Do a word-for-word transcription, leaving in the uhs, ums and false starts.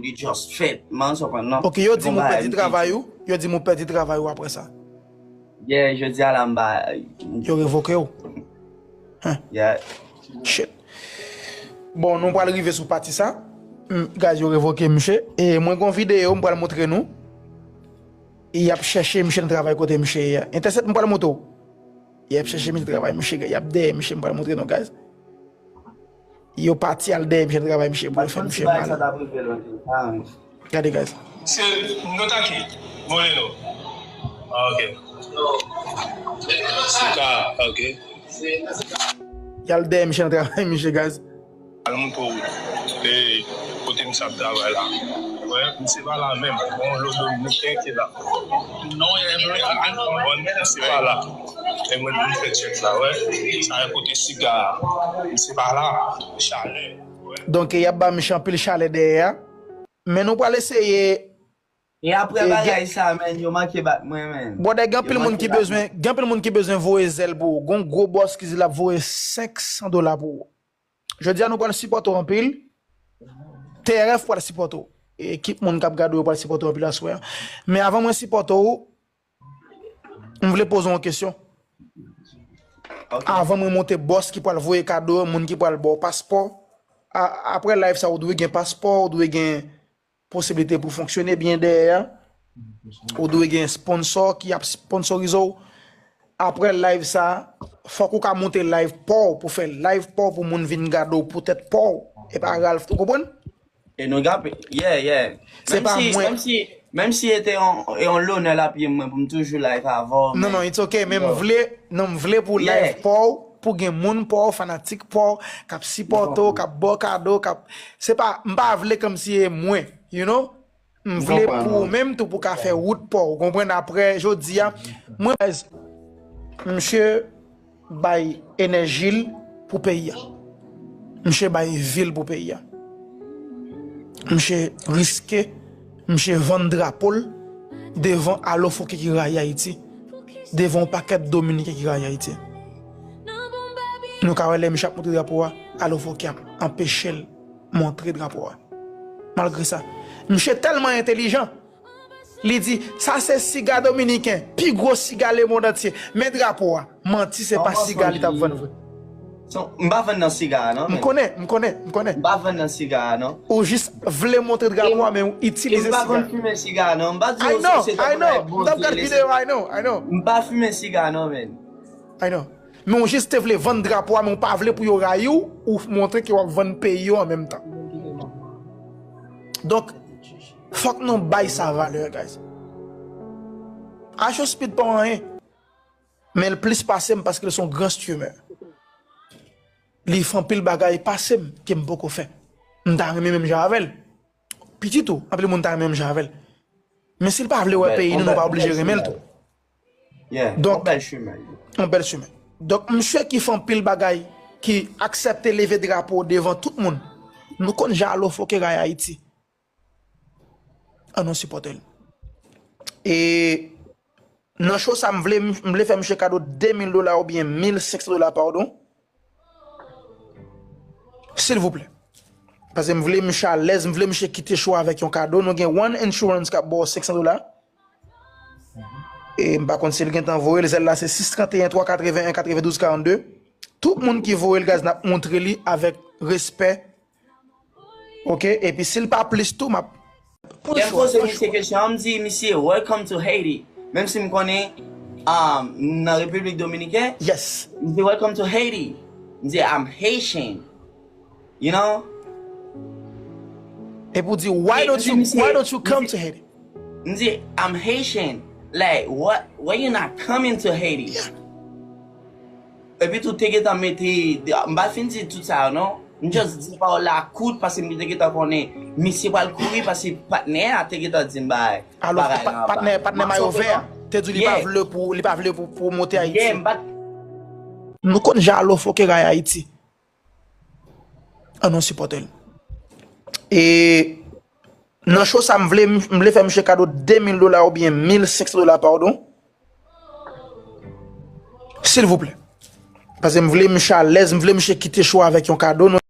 li just fèt. Man, sa konn non. Ok, yo di m ou pèdi travay ou. Yo di m ou pèdi travay ou apre sa. Yeah, jodi a la m ba. Yo revoke w. Huh. Yeah. Shit. Bon, nou pral rive sou pati sa. Mm, guys, yo revoke misye. E mwen gon videyo m pral montre nou. Y ap chèche misye nan travay kote misye ye a. Entèsèt m pral montre w. Y ap chèche misye travay misye, y ap dèyè misye, m pral montre nou, guys. Yo pati al dèyè misye nan travay misye pou yo fè misye mal. Gade, guys. Se nou ta ki vole nou. Ah, ok. Sika, ok. Y al dèyè misye nan travay misye, guys. Al montre w, e, kote misye ap travay la. Wè, misye pa la menm. Gon lòt dominiken ki la. Non, e vre. Misye pa la. E mwen vin fè tchèk la, wè. Sa e kote siga a. Misye pa la. Chalè. Donk, y ap ba misye anpil chalè dèyè a. Men nou pral eseye. E apre bagay sa, menn, yo manke bat mwen, menn. Bwòdè, gen anpil moun ki bezwen, gen anpil moun ki bezwen voye zèl pou ou. Gon gwo bòs ki di l ap voye senk san dola pou ou. Jodi a, nou pral sipòte w anpil. T R F pral sipòte w. Ekip moun k ap gade w yo pral sipòte w anpil aswè a. Men avan mwen sipòte w, m vle poze w yon kesyon. Ok. Avan mwen montre bòs ki pral voye kado, moun ki pral ba w paspò. A-, apre live sa, ou dwe gen paspò, ou dwe gen posiblite pou fonksyone byen dèyè a. Ou dwe gen sponsò ki ap sponsorize w. Apre live sa, fòk ou ka monte live pa w pou fè live pa w pou moun vin gade w poutèt pa w. E pa Ralph, ou konprann? E nou gape, yeah, yeah. Se pa mwen. Menm si, menm si e te yon, yon lonè l ap ye mwen pou m toujou live avè w. Non, non, it's ok, men m vle, non, m vle pou live pa w, pou gen moun pa w, fanatik pa w, k ap sipòte w, k ap ba w kado, k ap, se pa, m pa vle kòmsi e mwen, you know? M vle pou ou menm tou pou ka fè wout pa w, ou konprann? Apre jodi a, mwen, misye bay enèji l pou peyi a. Misye bay vi l pou peyi a. Misye riske, misye vann drapo l devan alofoke ki rayi Ayiti, devan yon pakèt Dominiken ki rayi Ayiti. Nou ka wè lè misye ap montre drapo a, alofoke ap anpeche l montre drapo a. Malgre sa, misye tèlman entèlijan, li di, "Sa se siga dominiken, pi gwo siga lemonn antye. Men drapo a." Manti, se pa siga li t ap vann vre. M pa vann nan siga a, non, men. M konnen, m konnen, m konnen. M pa vann nan siga a, non. Ou jis vle montre drapo a, men ou itilize siga. E m pa konn fimen siga a, non. M pa di yo se, se te pou bagay Bondye lese. I know, I know. M t ap gade videyo, I know, I know. M pa fimen siga a, non, men. I know. Men ou jis te vle vann drapo a, men ou pa vle pou yo rayi w, ou montre ke w ap vann peyi yo an menm tan. Donk, fòk nou bay sa valè, guys. Ice Speed pa anyen. Men l plis pase m paske l se yon gran streamer. Li fè anpil bagay pase m ke m poko fè. M ta renmen menm jan avè l. Pitit ou, anpil moun ta renmen menm jan avè l. Men si l pa vle wè peyi nou, nou pa oblije renmen l tou. Donk, yon bèl chemen. Yon bèl chemen. Donk, misye ki fè anpil bagay, ki aksepte leve drapo devan tout moun. Nou konn jan alofoke rayi Ayiti. Ann nou sipòte l. E nan show sa, m vle, m vle fè misye kado de mil dola oubyen mil senk san dola, padon. Silvouplè. Paske m vle misye alèz, m vle misye kite show avèk yon kado. Nou gen One Insurance k ap ba w senk san dola. E m pa konn si l gentan voye l. Zèl la se sis trant e en, twa katreven en, katrevendouz karannde. Tout moun ki voye l, guys, n ap montre li avèk respè. Ok, epi si l pa plis tou, m ap. Lè m poze misye kesyon an, m di misye, "Welcome to Haiti." Menm si m konnen, um, nan Repiblik Dominiken, yes, m di, "Welcome to Haiti." M di, "I'm Haitian." You know? Epi w di, "Why don't you, why don't you come to Haiti?" M di, "I'm Haitian. Like, what, why you not coming to Haiti?" Yeah. Epi tou te gentan mete, m pa fin di tout sa yo non. M just di pawòl la kout paske m te gentan konnen misye pral kouri paske patnè a te gentan di m bagay. Alò, bagay pa-, la, patnè, patnè mayo vè a te di li pa vle pou, li pa vle pou, pou monte Ayiti. Yeah, m pa t- Nou konn jan alofoke rayi Ayiti. Ann nou sipòte l. E nan show sa, m vle, m vle fè misye kado de mil dola oubyen mil senk san dola, padon. Silvouplè. Paske m vle misye alèz, m vle misye kite show avèk yon kado. Nou